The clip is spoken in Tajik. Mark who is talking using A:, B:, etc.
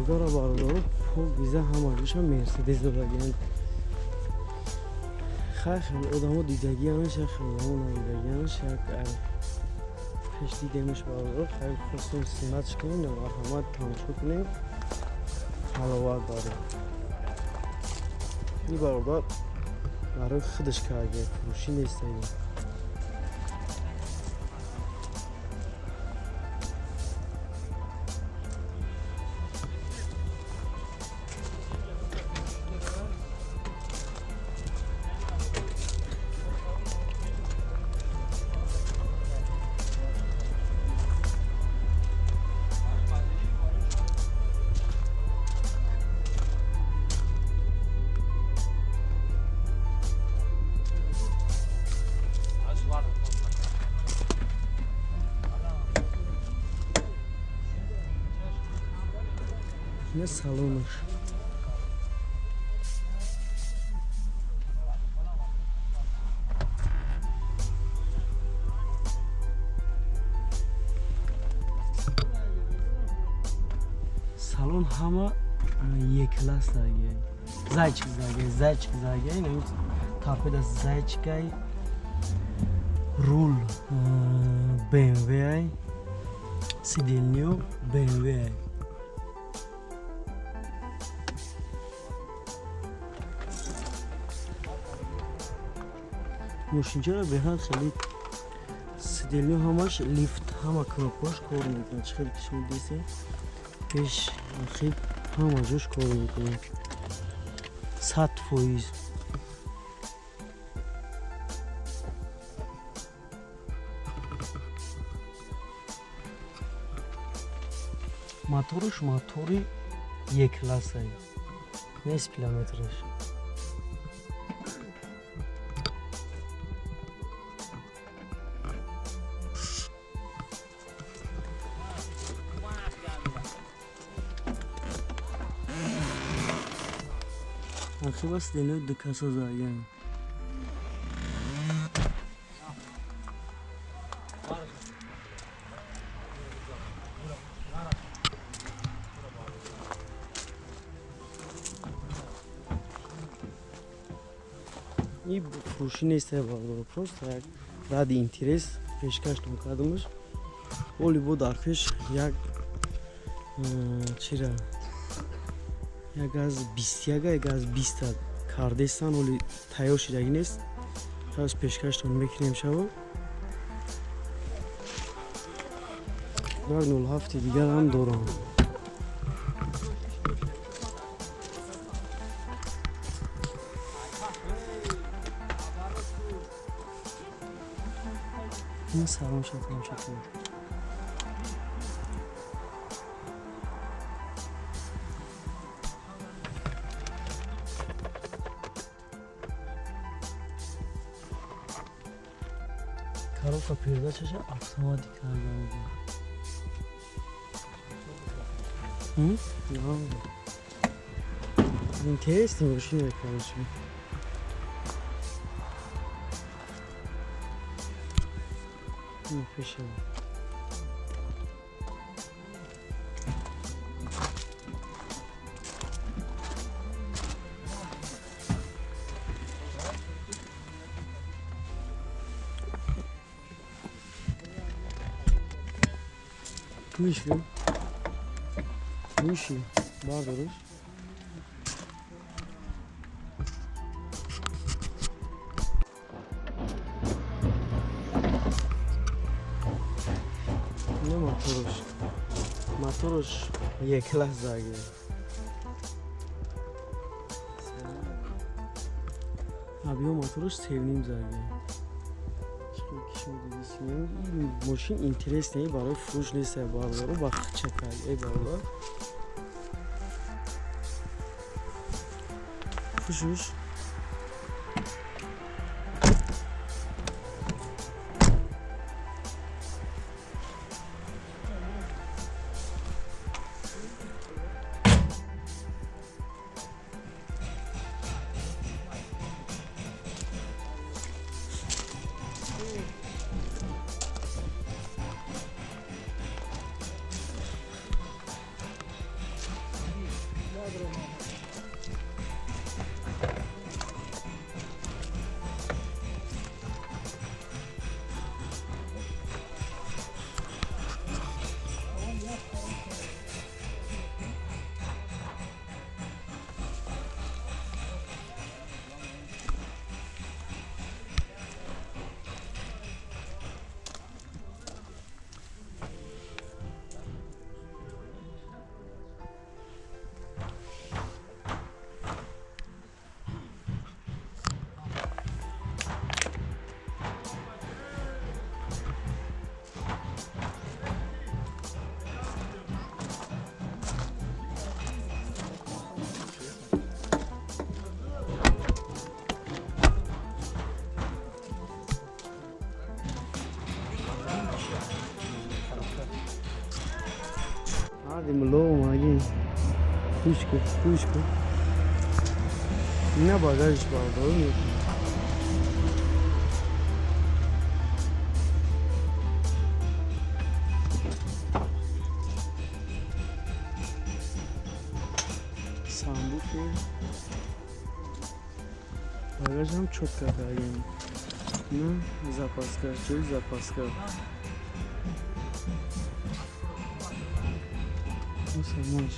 A: Волгара бародаро покиза ҳама ҷоша Мерседес додагианд. Хай хеле одамо дидагианаш, хеле одамо надидагианаш, як пеш дидемш бародаро, хай хостем сниматш кунем, марҳамат тамошо кунем. Ҳаловат дорем. Ин бародар барои худаш карда, фурӯшӣ нест. Не салонаш. Салон ҳама Е-класс заге. Зайчик заге, зайчик заге. Ин торпеда зайчикай. Рул BMW, сидельнио BMW. Мошинчаро беҳад хеле сидельнио ҳамаш лифт, ҳама кнопкааш кор мекунад. Чӣ хеле ки шумо дидед, пеш ахир ҳама ҷош кор мекунад. 100%. Мотораш мотори Е-классай. Нест километраш. Ахива сидельнио ду каса заген. И фурӯшӣ нест бародаро, просто як ради интерес пешкаштон кардамаш. Оли бо дар пеш як чира як аз 21, як аз 20 кардестан, оли тайёр шидагӣ нест. Хас пешкаштон мекунем шаво. 07 дигар ҳам дорам. Ин салон шад, тамошо кунед. Коробка передачаша автоматик карда. Интересный машина, короче. Пешем. Гӯши. Гӯши. Бардориш. Не моторш. Моторш Е-класс заге. Абиё моторш 3.5 заге. Мошин интересный барои фурӯш нест бародаро, ба хча кард. Эй бародар. Фурӯш. ку, гӯш ку. Ина багажиш, бародаро, мекунад. Самбуки. Багажам чётко кардем. На запаска, ҷои запаска. Салонш.